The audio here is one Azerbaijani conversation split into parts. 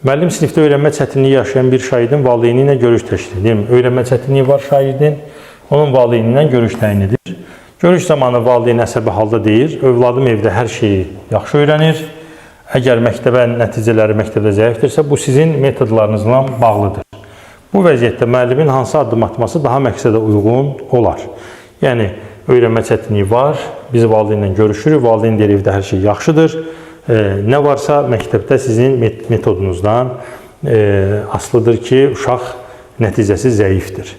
Müəllim sinifdə öyrənmə çətinliyi yaşayan bir şagirdin valideyni ilə görüş təşkil edir. Öyrənmə çətinliyi var şagirdin, onun valideyni ilə görüş təyin edir. Görüş zamanı valideyn əsəbi halda deyir, övladım evdə hər şeyi yaxşı öyrənir. Əgər məktəbə nəticələri məktəbdə zəifdirsə, bu sizin metodlarınızla bağlıdır. Bu vəziyyətdə müəllimin hansı addım atması daha məqsədə uyğun olar? Yəni, öyrənmə çətinliyi var, biz valideynlə görüşürük, valideyn deyir evdə hər şey yaxşıdır. Nə varsa məktəbdə sizin metodunuzdan asılıdır ki, uşaq nəticəsi zəifdir.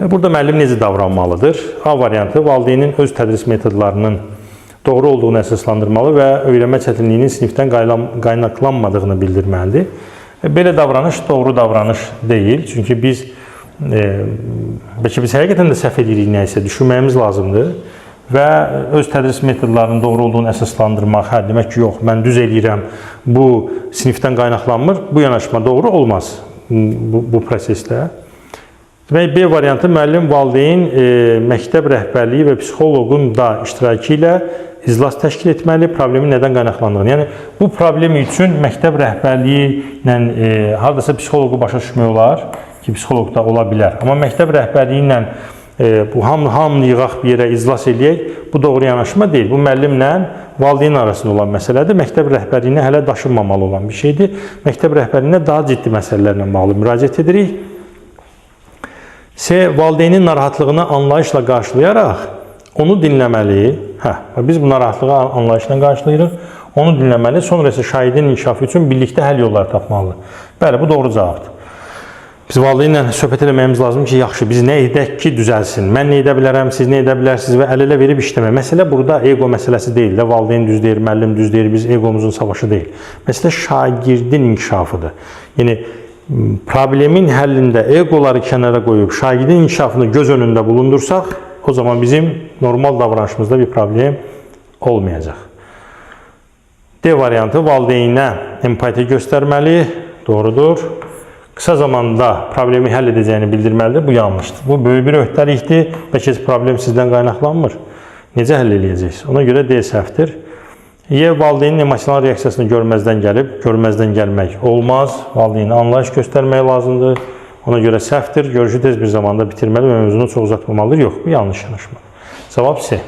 Burada müəllim necə davranmalıdır? A variantı, valideynin öz tədris metodlarının doğru olduğunu əsaslandırmalı və öyrənmə çətinliyinin sinifdən qaynaqlanmadığını bildirməlidir. Belə davranış doğru davranış deyil. Çünki biz bəlkə biz həqiqətən də səhv edirik nəyisə, düşünməyimiz lazımdır və öz tədris metodlarının doğru olduğunu əsaslandırmaq, hə, demək ki, yox, mən düz eləyirəm, bu sinifdən qaynaqlanmır, bu yanaşma doğru olmaz bu prosesdə. Demək, B variantı, müəllim valideyn, məktəb rəhbərliyi və psixoloqun da iştirakı ilə iclas təşkil etməli, problemin nədən qaynaqlandığını. Yəni, bu problem üçün məktəb rəhbərliyi ilə haradasa psixoloqu başa düşmək olar ki, psixoloq da ola bilər. Amma məktəb rəhbərliyi ilə bu hamını yığaq bir yerə iclas eləyək, bu doğru yanaşma deyil. Bu müəllimlə valideyn arasında olan məsələdir. Məktəb rəhbərliyinə hələ daşınmamalı olan bir şeydir. Məktəb rəhbərliyinə daha ciddi məsələlərlə bağlı müraciət edirik. C. Valideynin narahatlığını anlayışla qarşılayaraq onu dinləməli. Hə, biz bu narahatlığı anlayışla qarşılayırıq. Onu dinləməli, sonra isə şagirdin inkişafı üçün birlikdə həll yolları tapmalıdır. Bəli, bu doğru cavabdır. Biz valideynlə söhbət eləməyimiz lazım ki, yaxşı, biz nə edək ki, düzəlsin? Mən nə edə bilərəm, siz nə edə bilərsiniz və əl-ələ verib işləmək. Məsələ burada ego məsələsi deyil də, valideyn düz deyir, müəllim düz deyir, biz egomuzun savaşı deyil. Məsələ şagirdin inkişafıdır. Yəni, problemin həllində egoları kənara qoyub şagirdin inkişafını göz önündə bulundursaq, o zaman bizim normal davranışımızda bir problem olmayacaq. D variantı, valideynə empatiya göstərməli, doğrudur. Qısa zamanda problemi həll edəcəyini bildirməlidir, bu yanlışdır. Bu böyük bir öhdəlikdir, bəlkə heç problem sizdən qaynaqlanmır. Necə həll eləyəcəksiniz? Ona görə D səhvdir. E, valideynin emosional reaksiyasını görməzdən gəlib, görməzdən gəlmək olmaz. Valideynə anlayış göstərmək lazımdır. Ona görə səhvdir. Görüşü tez bir zamanda bitirməli və mövzunu çox uzatmamalıdır. Yox, bu yanlış yanaşma. Cavab C.